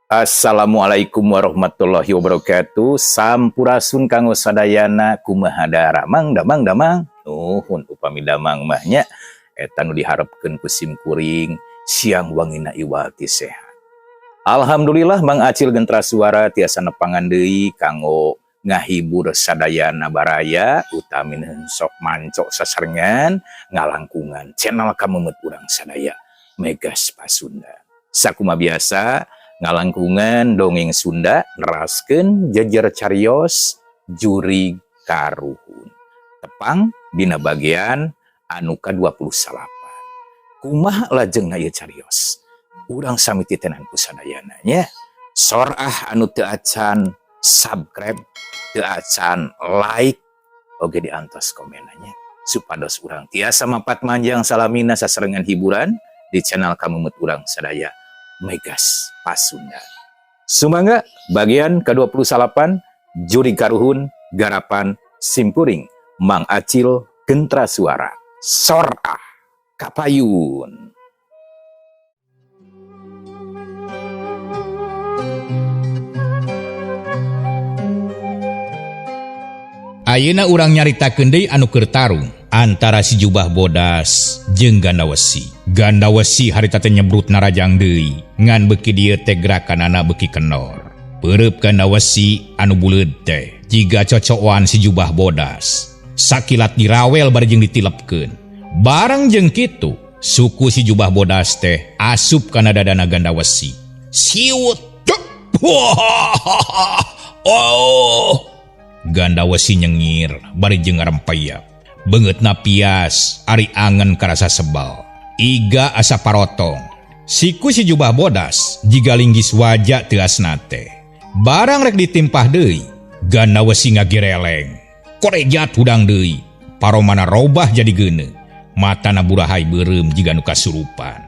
Assalamualaikum warahmatullahi wabarakatuh. Sampurasun kanggo sadayana. Kumaha daramang, damang, damang? Nuhun upami damang mah nya. Eta nu diharapkeun ku sim kuring, siang wangina iwal ti sehat. Alhamdulillah, Mang Acil Gentra Suara tiasa nepangan deui kanggo ngahibur sadayana baraya, utamina sok mancok sasarengan ngalangkungan channel kamemet urang sadaya, Megas Pasunda. Sakuma biasa ngalangkungan dongeng Sunda, neraskeun jejer carios Jurig Karuhun. Tepang dina bagian anu ka-28. Kumaha lajengna ieu carios? Urang sami titenan ku sadayana nya. Sor ah anu teu acan subscribe, teu acan like, oge diantos komenanya supados urang tiasa mapat manjang salamina sasarengan hiburan di channel kamemet urang sadaya, Megas Pasundan. Sumangga bagian ke-28 Jurig Karuhun garapan simkuring Mang Acil Gentra Suara. Sor ah kapayun. Ayeuna urang nyaritakeun deui anu keur tarung antara si jubah bodas jeung Gandawesi. Gandawesi harita teh nyebrut narajang deui, ngan beuki dieu teh gerakanana beuki kendor. Peureub Gandawesi anu buleud teh jiga cocokan si jubah bodas. Sakilat dirawel bari jeung ditilepkeun. Bareng jeung kitu, suku si jubah bodas teh asup kana dadana Gandawesi. Siut. Oh. Gandawesi nyengir bari jeung ngarempeyak. Beungeutna pias, ari angen karasa sebel. Iga asa parotong. Siku si jubah bodas jiga linggis waja teuasna teh. Barang rek ditimpah deui, Gandawesi ngagireleng. Korejat hudang deui, paromana robah jadi geuneu. Matana burahay beureum jiga nu kasurupan.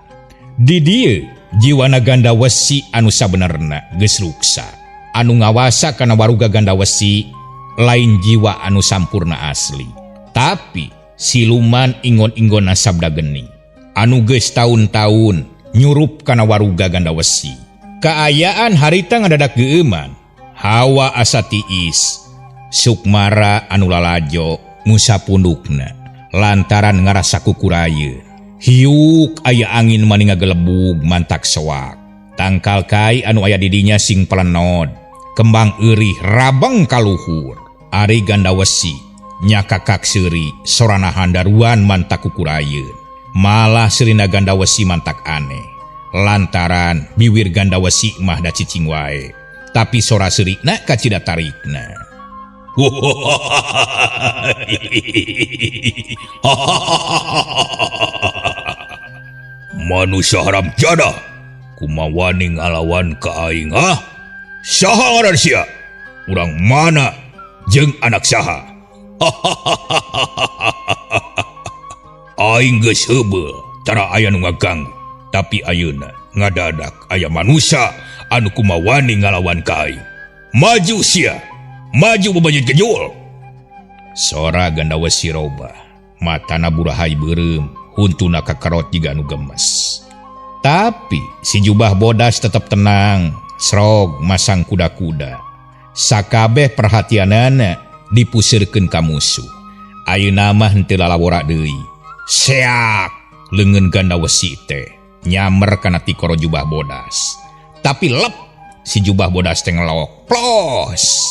Di dieu jiwana Gandawesi anu sabenerna geus ruksa. Anu ngawasa kana waruga Gandawesi lain jiwa anu sampurna asli. Tapi siluman ingon-ingon sabda geni anu geus taun-taun nyurup kana waruga Gandawesi. Kaayaan harita ngadadak geueuman, hawa asa tiis. Sukmara anu lalajo ngusap pundukna lantaran ngarasa kukurayeun. Hiuk aya angin mani ngagelebug mantak soak. Tangkal kai anu aya didinya sing pelenod, kembang eurih rabeng kaluhur. Ari Gandawesi nyakakak seuri sorana handaruan mantak kukurayeun. Malah seurina Gandawesi mantak aneh. Lantaran biwir Gandawesi mah da cicing wae. Tapi sora seurina kacida tarikna. Manusia haram jadah, kumawani ngalawan ka aing ah? Saha ngaran sia? Urang mana jeung anak saha? Aing geus heubeul tara aya nu ngaganggu, tapi ayeuna ngadadak aya manusia anu kumawani ngalawan ka aing. Maju sia, maju babajut kejul. Sora Gandawesi robah, matana burahay beureum, huntuna kakerot jiga anu gemes. Tapi si jubah bodas tetep tenang, srog masang kuda-kuda. Sakabeh perhatianana dipuseurkeun ka musuh. Ayeuna mah henteu lalawora deui. Seak leungeun Gandawesi teh nyamer kana tikoro jubah bodas. Tapi lep si jubah bodas teh ngelok. Plos.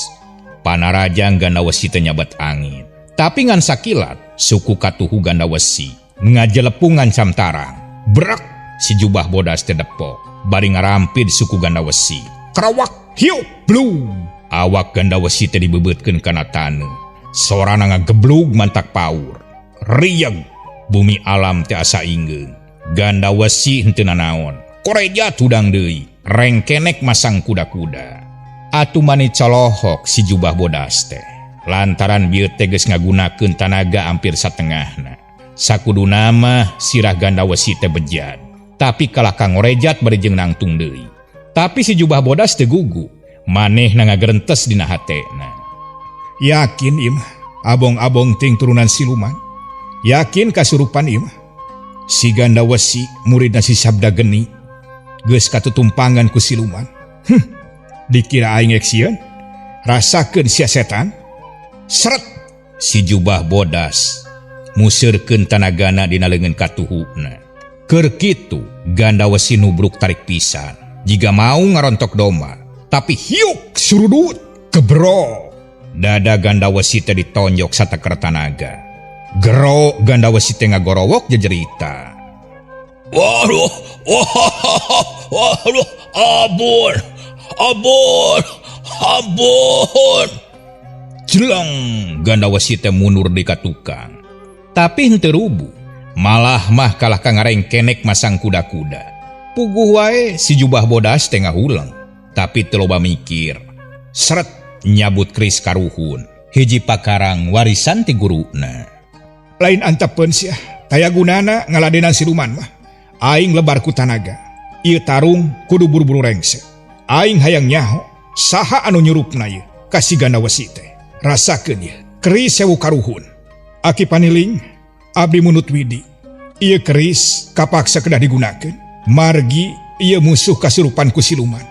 Panarajang Gandawesi teh nyabat angin. Tapi ngan sakilat suku katuhu Gandawesi ngajelepungan samtarang. Brek si jubah bodas teh depok. Bari ngarampid suku Gandawesi. Kerawak hiuk blung. Awak Gandawesi teh dibebeutkeun kana taneuh. Sorana ngageblug mantak paur. Rieg bumi alam teh asa inggeung. Gandawesi henteu nanaon. Korejat hudang deui. Rengkenek masang kuda-kuda. Atuh mani colohok si jubah bodas teh. Lantaran bieu teh geus ngagunakeun tanaga hampir satengahna. Sakuduna mah sirah Gandawesi teh bejad. Tapi kalah ka ngorejat bari jeung nangtung deui. Tapi si jubah bodas teu gugu. Manehna ngagerentes dina hatena. Yakin ieu mah abong-abong ting turunan siluman. Yakin kasurupan ieu mah. Si Gandawesi muridna si Sabda Geni geus katutumpangan ku siluman. Dikira aing rek sieun? Rasakeun sia setan. Seret si jubah bodas museurkeun tanagana dina leungeun katuhuna. Keur kitu Gandawesi nubruk tarik pisan jiga mau ngarontok domba, tapi hiuk surudut gebro. Dada Gandawesi teh ditonjok sateker tanaga. Gero Gandawesi teh ngagorowok jejerita. Waduh, waduh, ampun, ampun, ampun. Jeleng Gandawesi teh mundur di ka tukang. Tapi henteu rubuh, malah mah kalah ka ngarengkenek masang kuda-kuda. Puguh wae si jubah bodas teh ngahuleng, tapi teu loba mikir. Seret nyabut keris karuhun, hiji pakarang warisan ti guruna. Lain antepeun sia, taya gunana ngaladenan siluman mah. Aing lebar ku tanaga. Ieu tarung kudu buru-buru rengse. Aing hayang nyaho saha anu nyurupna ieu ka si Gandawesi teh. Rasakeun ieu keris sewu karuhun. Aki Paniling, abdi munut widi. Ieu keris kapaksa kedah digunakeun. Margi ieu musuh kasurupan ku siluman.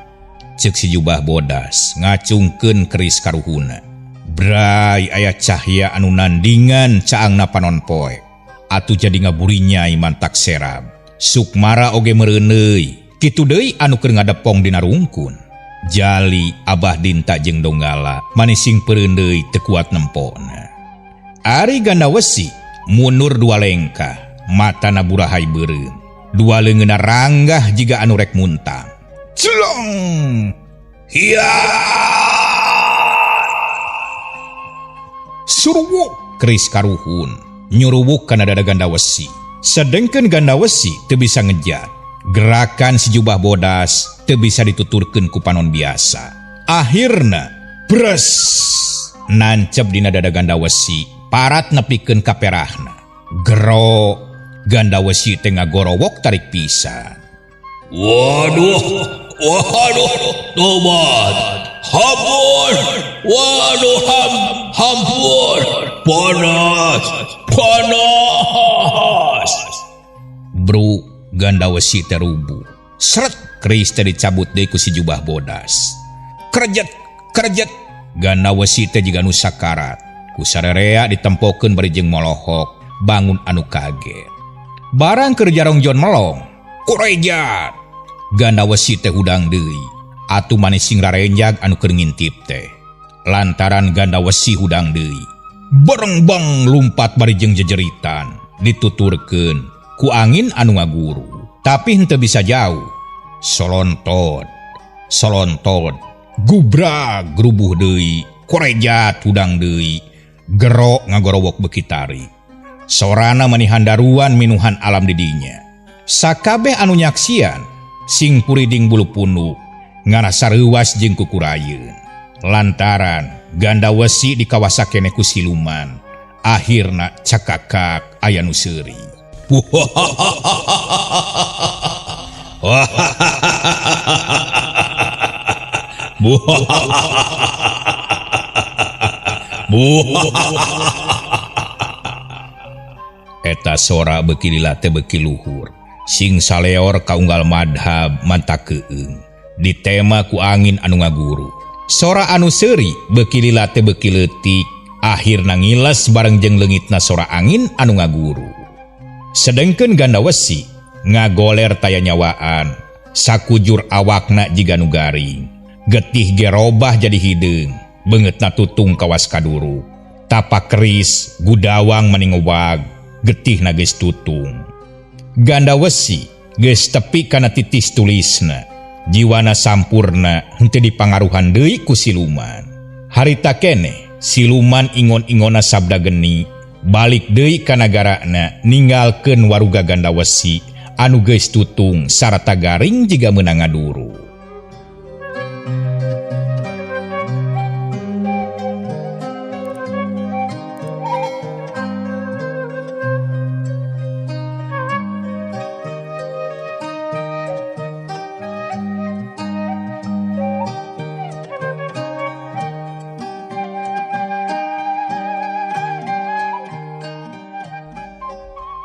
Ceuk si jubah bodas ngacungkeun keris karuhuna. Bray aya cahya anu nandingan caangna panon poe. Atuh jadi ngaburinyai mantak serab. Sukmara oge meureuneuy. Kitu deui anu keur ngadepong dina rungkun. Jali Abah Dinta jeung Donggala manising pereundeuy teu kuat nempona. Ari Gandawesi mundur dua lengkah, matana burahay beureum. Dua leungeunna ranggah jiga anu rek muntang. Celong! Hiya! Suruwuk keris karuhun, nyuruwuk kana dada Gandawesi. Sedengkeun Gandawesi teu bisa ngejat. Gerakan si jubah bodas teu bisa dituturkeun ku panon biasa. Akhirna bres nancep dina dada Gandawesi, parat nepikeun ka perahna. Gero Gandawesi teh ngagorowok tarik pisan. Waduh, waduh, tobat, hampun, waduh, hampun, panas, panas. Bro, Gandawesi teh rubuh. Seret keris teh dicabut deui ku si jubah bodas. Kerjet, kerjet. Gandawesi teh jiga nu sakarat. Ku sarerea ditempokeun bari jeung molohok, bangun anu kaget. Barang keur jarongjon melong, kurejat. Gandawesi teh hudang deui. Atuh manising rarenjag anu keur ngintip teh. Lantaran Gandawesi hudang deui. Berengbeng lumpat bari jeung jejeritan, dituturkeun ku angin anu ngaguru. Tapi henteu bisa jauh. Solontot, solontot, gubrag grubuh deui, korejat hudang deui, gero ngagorowok beuki tarik. Sorana mani handaruan minuhan alam didinya. Sakabeh anu nyaksian sing puriding bulu punuk ngarasa reuwas jeung kukurayeun. Lantaran Gandawesi dikawasa keneh ku siluman, akhirna cakakak aya nu seuri. Eta sora beuki lila teh beuki luhur. Sing saleor kaunggal madhab mantak keung. Ditema ku angin anu ngaguru. Sora anu seuri beuki lila teh beuki leutik, akhirna ngiles bareng jeung leungitna sora angin anu ngaguru. Sedengkeun Gandawesi ngagoler taya nyawaan, sakujur awakna jiga nu garing. Getih ge robah jadi hideung, beungeutna tutung kawas kaduru. Tapak keris gudawang mani ngewag, getihna geus tutung. Gandawesi geus tepi kana titis tulisna. Jiwana sampurna henteu dipangaruhan deui ku siluman. Harita keneh siluman ingon-ingonna sabda geni, balik deui ka nagarana ninggalkeun waruga Gandawesi anu geus tutung sarata garing jiga meunang ngaduru.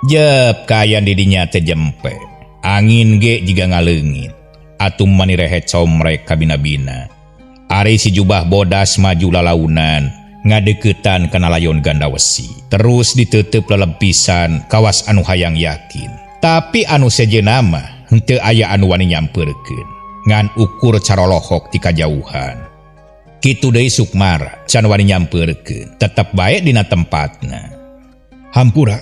Jep kayan didinya teh jempe. Angin ge jiga ngaleungit. Atuh mani rehe comrek kabina-bina. Ari si jubah bodas maju lalaunan ngadeukeutan kana layon Gandawesi. Terus diteuteup leleb pisan kawas anu hayang yakin. Tapi anu sejenna mah henteu aya anu wani nyampeurkeun. Ngan ukur carolohok ti kajauhan. Kitu deui Sukmara can wani nyampeurkeun, tetep bae dina tempatna. Hampura,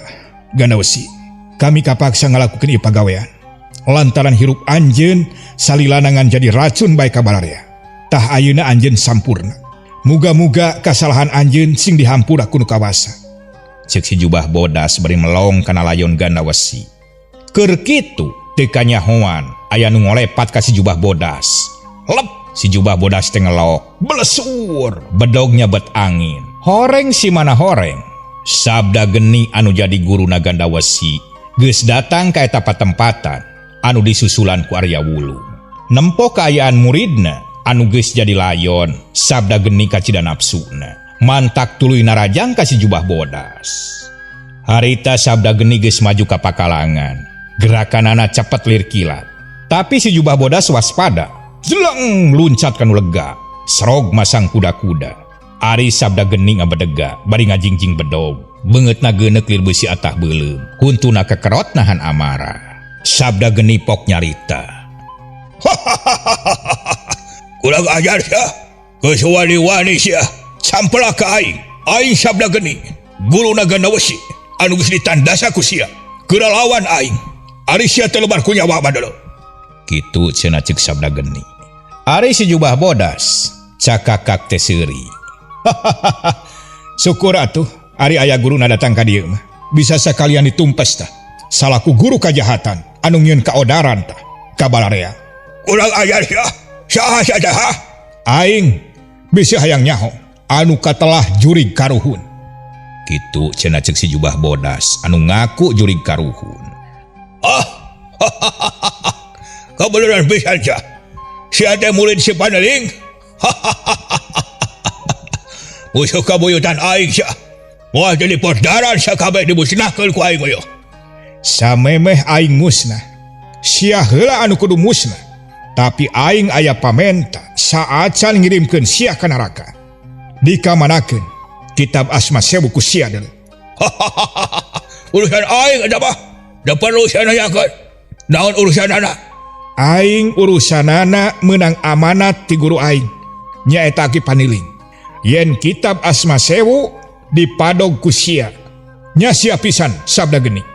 Gandawesi. Kami kapaksa ngalakukeun ieu pagawean. Lantaran hirup anjeun salilana ngan jadi racun bae ka balarea. Tah ayeuna anjeun sampurna. Muga-muga kasalahan anjeun sing dihampura ku nu kawasa. Ceuk si jubah bodas bari melong kana layon Gandawesi. Keur kitu teu kanyahoan aya nu ngolepat ka si jubah bodas. Lep si jubah bodas teh ngelok, belesur, bedog nyabet angin. Horeng si mana horeng. Sabda Geni anu jadi guruna Gandawesi geus datang ka eta patempatan anu disusulan ku Arya Wulung. Nempo kaayaan muridna anu geus jadi layon, Sabda Geni kacida nafsuna. Mantak tuluy narajang ka si jubah bodas. Harita Sabda Geni geus maju ka pakalangan. Gerakanana cepet lir kilat. Tapi si jubah bodas waspada. Jeleng luncat kanu lega. Serog masang kuda-kuda. Ari Sabda Geni ngabedega bari ngajingjing bedog. Beungeutna geuneuk lir beusi atah beuleum. Huntuna kekerot nahan amarah. Sabda Geni pok nyarita. Kurang ajar sia. Geus wani-wani sia. Sampela ka aing. Aing Sabda Geni. Guruna Gandawesi anu geus ditandasa ku sia. Geura lawan aing. Ari sia teh lebar ku nyawa mah deuleu. Kitu cenah ceuk Sabda Geni. Ari si jubah bodas cakakak teh seuri. Syukur atuh ari aya guruna datang ka dieu mah. Bisa sakalian ditumpes tah. Salaku guru kajahatan anu nyieun kaodaran tah ka balarea. Kurang ajar sia. Saha sia teh ha? Aing bisi hayang nyaho anu katelah jurig karuhun. Kitu cenah ceuk si jubah bodas anu ngaku jurig karuhun. Ah. Kabeneran pisan sia. Sia teh murid si Paneling. Musuh kabuyutan aing sia. Moal jadi pordaran sia kabeh dimusnahkeun ku aing mah. Samemeh aing musnah. Sia heula anu kudu musnah. Tapi aing aya pamenta saacan ngirimkeun sia ka neraka. Dikamanakeun kitab Asma Sewu ku sia deuleu. Urusan aing eta mah. Da perlu sia nanyakeun. Naon urusanana? Aing urusanana meunang amanat ti guru aing. Nyaeta Ki Paniling. Yen kitab Asma Sewu dipadog ku sia. Nya sia pisan Sabda Geni.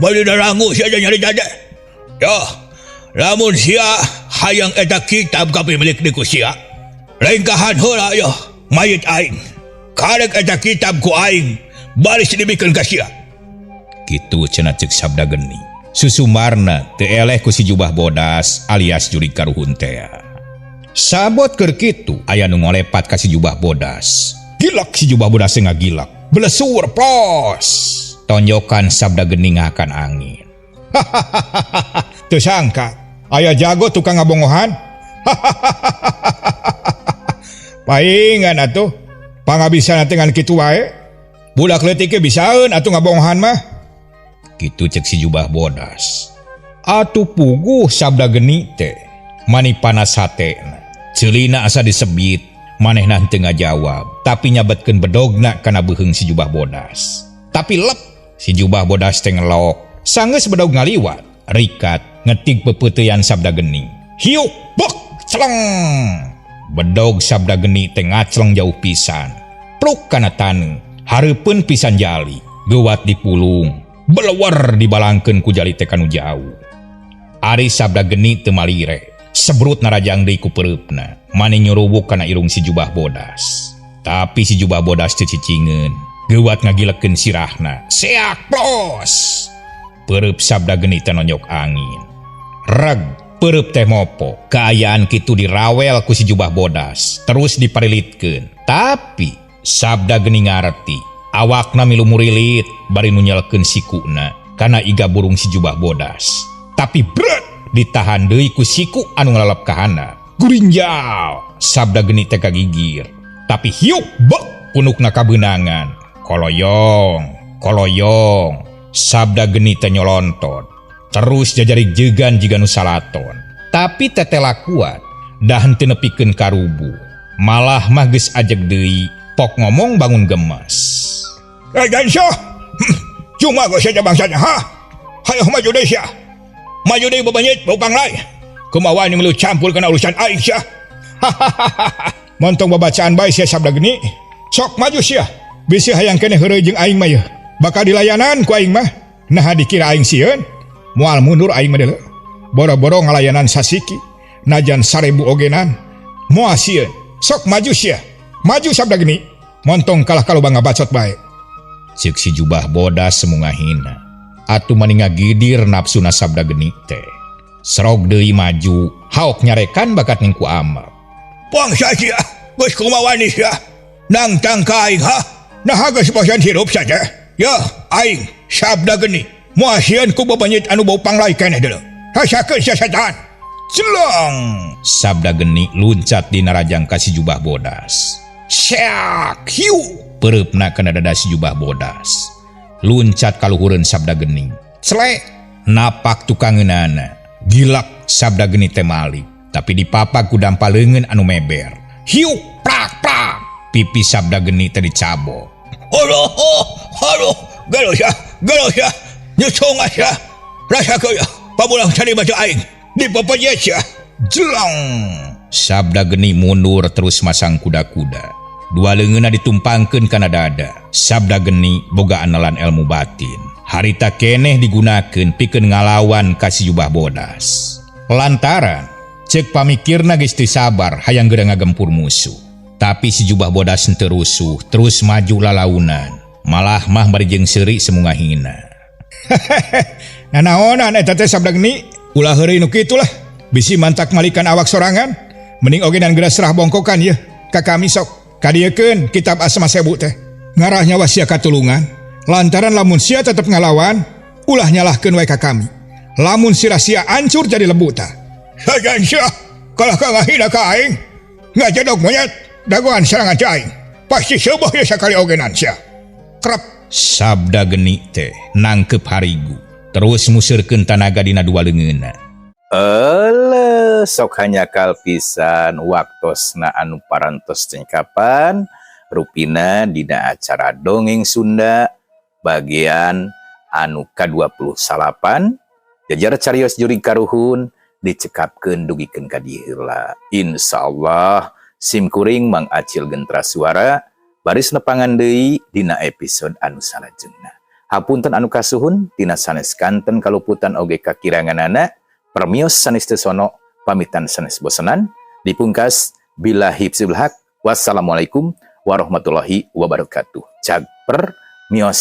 Bali darangu sia nyari dada. Yo, lamun sia hayang eta kitab kapimilik di ku sia. Lengkahan heula yo mayit aing. Karek eta kitab ku aing baris dibikeun ka sia. Kitu cenah ceuk Sabda Geni. Susumarna teu eleh ku si jubah bodas alias jurig karuhun tea. Sabot keur kitu aya nu ngolepat ka si jubah bodas. Gilak si jubah bodas teh ngagilak. Belesur plos. Tonjokan Sabda Geni ngahakan angin. Teu sangka aya jago tukang ngabongohan. Paingan atuh pangabisana teh ngan kitu wae. Budak leutik ge bisaeun atuh ngabongohan mah. Kitu ceuk si jubah bodas. Atuh puguh Sabda Geni teh mani panas hatena. Ceulina asa disebit, manehna henteu ngajawab, tapi nyabetkeun bedogna kana beuheung si jubah bodas. Tapi lep si jubah bodas teh ngelok, sanggeus bedog ngaliwat, rikat ngetig pepeuteyan Sabda Geni. Hiuk bek celeng. Bedog Sabda Geni teh ngacleng jauh pisan. Pluk kana taneuh, hareupeun pisan jali, geuwat dipulung. Belewar dibalangkeun ku jali teh kanu jauh. Ari Sabda Geni teu malire, sebrut narajang deui ku peureupna, mani nyuruwuk kana irung si jubah bodas. Tapi si jubah bodas teu cicingeun, geuwat ngagilekeun sirahna. Seak plos. Peureub Sabda Geni teh nonyok angin. Reg peureub teh mopo, kaayaan kitu dirawel ku si jubah bodas, terus diparilitkeun. Tapi Sabda Geni ngarti. Awakna milu murilit bari nu nyelkeun sikuna kana iga burung si jubah bodas. Tapi bret ditahan deui ku siku anu ngalalep ka handap. Gurinjal Sabda Geni teh kagigir. Tapi hiuk bek punukna kabeunangan. Koloyong, koloyong, Sabda Geni teh nyolontot. Terus jajarik jegan jiga nu salaton. Tapi tetela kuat, dah henteu nepikeun karubuh. Malah mah geus ajeg deui, pok ngomong bangun gemes. Eh, Gansyah! Cuma kau saja bangsanya, ha? Hayo maju deui sia. Maju deui babanyit bau panglai. Kumaha wani milu campur kana urusan aing sia. Montong babacaan bae sia, Sabda Geni. Sok maju sia. Bisi hayang keneh heureuy jeung aing mah yeuh. Bakal dilayanan ku aing mah. Nah, dikira aing sieun? Moal mundur aing mah deuleu. Boro-boro ngalayanan sasiki. Najan 1000 ogenan. Moal sieun. Sok maju sia. Maju, Sabda Geni. Montong kalah kalau ngabacot bae. Cek si jubah bodas semu ngahina. Atuh mani ngagidir nafsuna Sabda Geni teh. Serog deui maju, haok nyarekan bakat ningku amat. Bangsa sia, geus kumaha wani sia. Nangtang ka aing, ha? Nah, geus bosan hirup saja. Ya, aing Sabda Geni. Moal sieun ku babanyit anu bau panglai keneh deuleu. Rasakeun sia, setan. Jelong. Sabda Geni luncat di narajang ka si jubah bodas. Syak, hiu. Pereupna kana dada si jubah bodas. Luncat kaluhureun Sabda Geni. Celek, napak tukangeunana. Gilak Sabda Geni teh malik, tapi dipapak ku dampa leungeun anu meber. Hiu, prak prak. Pipi Sabda Geni teh dicabok. Aduh, oh, aduh, gelo sia, gelo sia. Nyusung sia. Rasakeun ya, pamulang tadi baca aing. Dipepejet sia. Jelong. Sabda Geni mundur terus masang kuda-kuda. Dua leungeunna ditumpangkeun kana dada. Sabda Geni boga andalan ilmu batin. Harita keneh digunakeun pikeun ngalawan ka si jubah bodas. Lantaran cek pamikirna geus teu sabar hayang geura ngagempur musuh. Tapi si jubah bodas henteu rusuh, terus maju lalaunan. Malah mah bari jeung seuri semu ngahina. Nanaonan eta teh, Sabda Geni? Ulah heureuy nu kitu lah. Bisi mantak malikan awak sorangan. Mending oge dan geura serah bongkokan yeuh ka kami sok. Kadiekeun kitab Asma Sewu teh. Ngarah nyawa sia katulungan. Lantaran lamun sia tetep ngalawan, ulah nyalahkeun wae ka kami. Lamun sirah sia ancur jadi lebu tah. Sajan sia, kalah ka ngahina ka aing. Ngajedog monyet, dagoan serangan ti aing. Pasti seubeuh ye sakali ogenan sia. Krep. Sabda Geni teh nangkep harigu. Terus museurkeun tanaga dina dua leungeunna. Eleh, sok hanyakal pisan waktosna anu parantos cengkapan rupina dina acara dongeng Sunda bagian anu ka-29 jajar carios jurig karuhun dicekapkeun dugikeun ka dieu heula. Insyaallah sim kuring Mang Acil Gentra Suara baris nepangan deui dina episode anu salajengna. Hapunten anu kasuhun tina sanes kanten kaluputan oge kakiranganana. Permios sanes teu sono, pamitan sanes bosenan, dipungkas billahi haq. Wassalamualaikum warahmatullahi wabarakatuh. Cag permios.